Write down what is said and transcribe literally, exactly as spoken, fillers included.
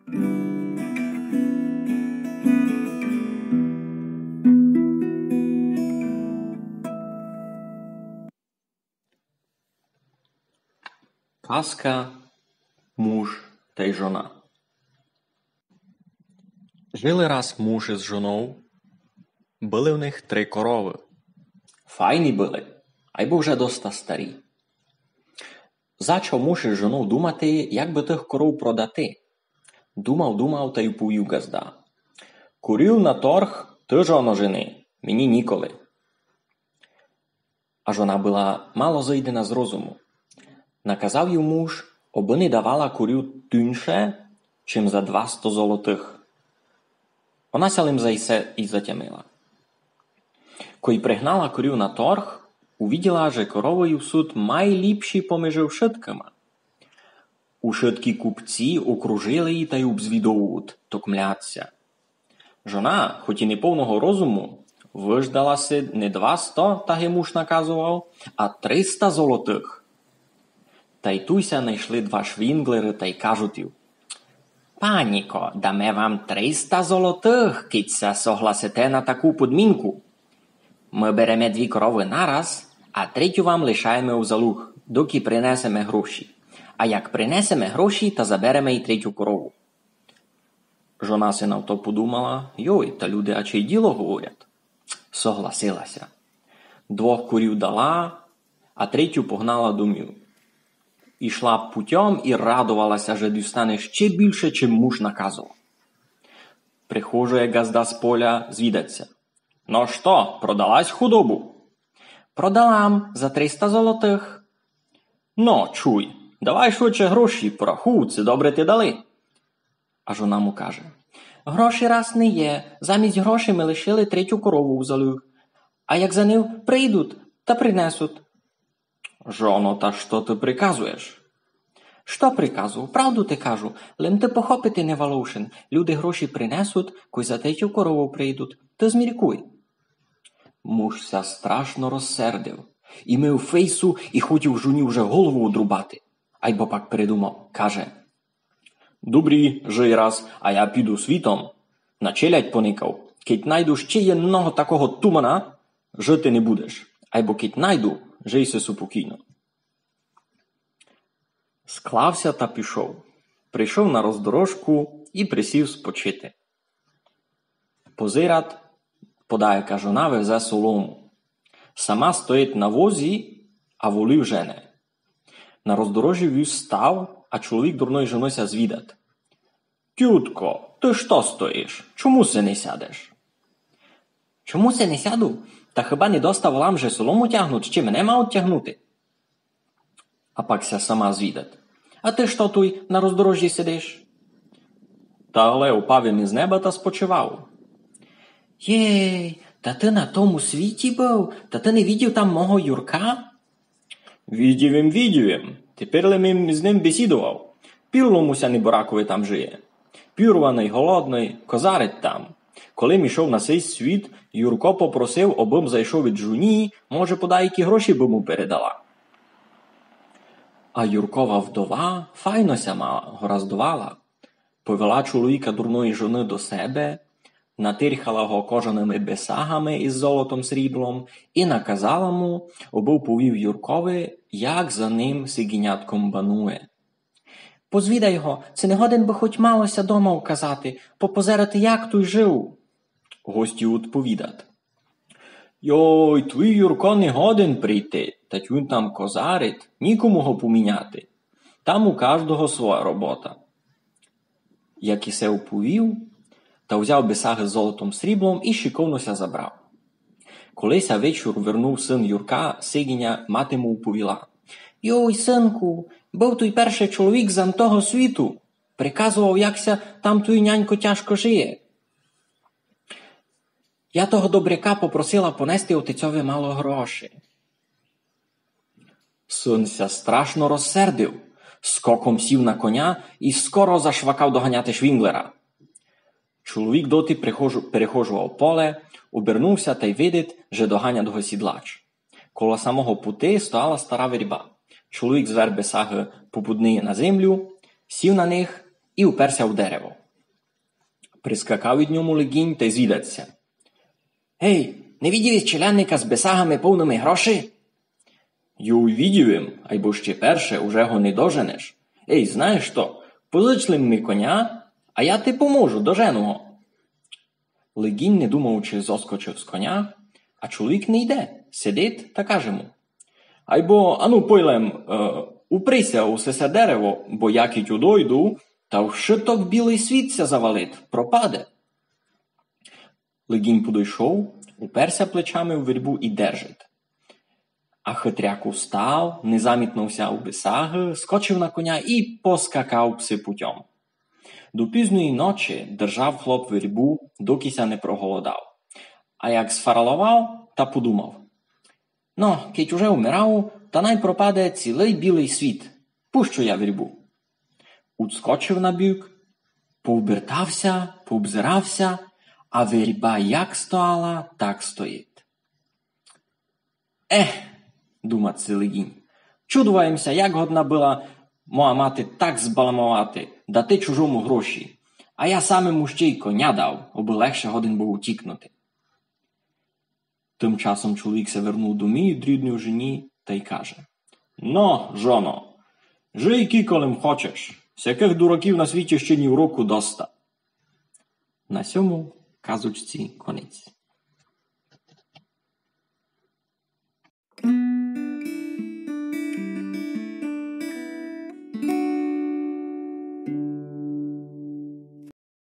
Казка. Муж тай жона. Жили раз муж из жонов. Были в них три коровы. Файні были, айбо вже доста старі. Зачав муж из жонов думати, як бы тых коров продати. Думав, думав тай уповів ґазда: «Корів на торг ты, жоно, жени, мені ніколи». А жона была мало зыйдена з розуму. Наказав їй муж, обы не давала корів туньше, чим за двасто золотых. Она ся лим за исе и затямила. Кой пригнала корів на торг, увиділа, же коровы ю сут майліпші помежи вшыткыма. Ушыткі купці окружили її тай обзвідовуют, токмлят ся. Жона, хоть и неповного розуму, выждала си не двасто, так ги муж наказовав, а триста золотых. Тай туй ся найшли два швінґлеры тай кажуть їй: «Паніко, даме вам триста золотых, кидь ся согласите на таку подмінку. Мы береме дві коровы нараз, а третю вам лишаєме у залуг, докы принесеме гроші. А як принесеме гроші, та забереме и третю корову». Жона си на то подумала: «Йой, та люди ачей діло говорять». Согласила ся. Двох корів дала, а третю погнала домів. Ішла путьом и радовала ся, же дістане ще більше, чим муж наказовав. Прихожує ґазда з поля, звідать ся: «Но што, продала сь худобу?» «Продала м за триста золотых». «Но, чуй, давай швидше гроші, порахуй, ци добре ти дали». А жона му каже: «Гроші раз не є, замість грошей ми лишили третю корову у залуг. А як за нив прийдуть, та принесуть». «Жоно, та што ты приказуєш?» «Што приказую? Правду ти кажу, лим ты похопити не валовшен. Люди гроші принесуть, кой за третю корову прийдуть. Ты зміркуй». Муж ся страшно розсердив, имив фейсу и хотів жоні вже голову одрубати. Айбо пак передумав, каже: «Добрі, жий раз, а я піду світом, на челядь поникав. Кидь найду ще єдного такого тумана, жити не будеш. Айбо кидь найду, жий си супокійно». Склав ся та пішов. Прийшов на роздорожку и присів спочити. Позирать, подаяка жона везе солому. Сама стоїть на возі, а волів жене. На роздорожі віз став, а чоловік дурной жоны ся звідать: «Тютко, ты што стоїш? Чому си не сядеш?» «Чому си не сяду? Та хіба не доста волам же солому тягнуть, ще мене мають тягнути?» А пак ся сама звідать: «А ты што туй на роздорожі сидиш?» «Та гле, упав им из неба та спочивав». «Єй, та ты на тому світі быв, та ты не видів там мого Юрка?» «Видів им, видів им, тепер лим им з ним бесідовав. Пірло му ся неборакови там жиє. Пюрваный, голодный, козарить там. Коли м ішов на сей світ, Юрко попросив, обы м зайшов ид жуні, може, подаякі гроші бы му передала». А Юркова вдова файно ся мала, гораздовала. Повела чоловіка дурної жоны до себе, натирхала го кожаными бесагами из золотом, сріблом и наказала му, обы повів Юркови, як за ним сиґінятком банує. «Позвідай го, ци не годен бы хоть мало ся дома указати, попозерати, як туй жив». Гості удповідать: «Йой, твуй Юрко не годен прийти, та тюнь там козарить, нікому го поміняти. Там у каждого своя робота». Як исе уповів, та взяв бесагы з золотом, сріблом и шиковно ся забрав. Коли ся вечур вернув сын Юрка, сиґіня, мати му уповіла: «Йой, сынку, быв туй перше чоловік з антого світу. Приказовав, як ся там туй, нянько, тяжко жиє. Я того добряка попросила понести отецьови мало грошей». Сын ся страшно розсердив, скоком сів на коня и скоро зашвакав доганяти швінґлера. Чоловік доти прихожу-, перехожував поле, обернув ся тай видить, же доганять го сідлач. Коло самого пути стояла стара верба. Чоловік звер бесагы попудниї на землю, сів на них і упер ся в дерево. Прискакав ид ньому лигінь тай звідать ся: Гей, не видїв єсь челядника з бесагами повными грошей? Юй, видїв им, айбо ще перше, уже го не доженеш. Ей, знаєш што, позич лем ми коня, а я ти поможу, дожену го. Лигінь, не думаючи, зоскочив з коня, а чоловік не йде, сидить та каже му: Айбо, ану, пой лем, е, упри ся у сесе дерево, бо я кідь удойду, та вшыток білый світ ся завалить, пропаде. Лигінь подойшов, упер ся плечами у вербу і держить. А хитряк устав, незамітно взяв бесагы, скочив на коня і поскакав пси путьом. До пізної ночи держав хлоп вербу, докы ся не проголодав. А як сфараловав, та подумав: Но, кідь уже умирав, та най пропаде цілый білый світ. Пущу я вербу. Удскочив на бік, повбертав ся, повзирав ся, а верба як стояла, так стоїть. Ех, думать си лигінь, чудувам ся, як годна была моя мати так збаламовати, дати чужому гроші. А я сам йому ще й коня дав, обы легше годен быв утікнути. Тым часом чоловік ся вернув домів ид рідній жені тай каже: Но, жоно, жий кілько лем хочеш, сякых дураків на світі ще нівроку доста. На сьому казочці конець.